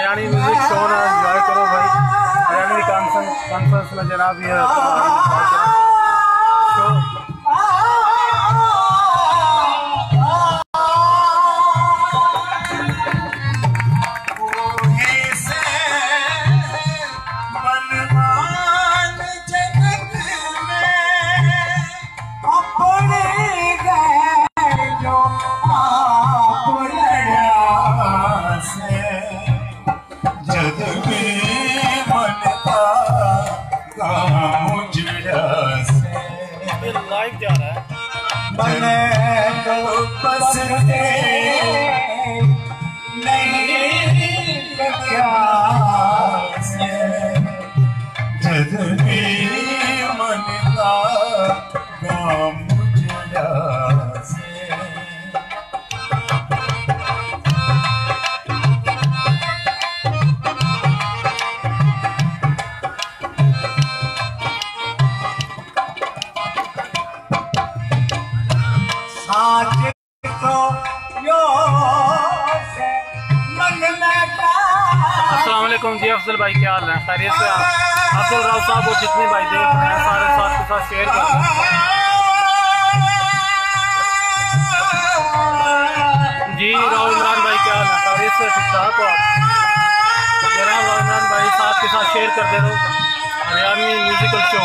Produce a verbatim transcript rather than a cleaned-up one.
Haryanvi music show ना एंजॉय करो भाई। हरियाणवी कॉन्फ्रेंस, कॉन्फ्रेंस में जनाब ये शो। ये लाइव जा रहा है। अस्सलाम वालेकुम जी अफजल भाई, क्या हाल है? खैरियत से आप? अफजल राव साहब और जितने भाई देख रहे हैं, सारे साथ के साथ शेयर कर दें। जी राव इमरान भाई, क्या हाल है? खैरियत से, ठीक ठाक हो आप? जनाब राव इमरान भाई, साथ के साथ शेयर कर दे रहो। Haryanvi musical show.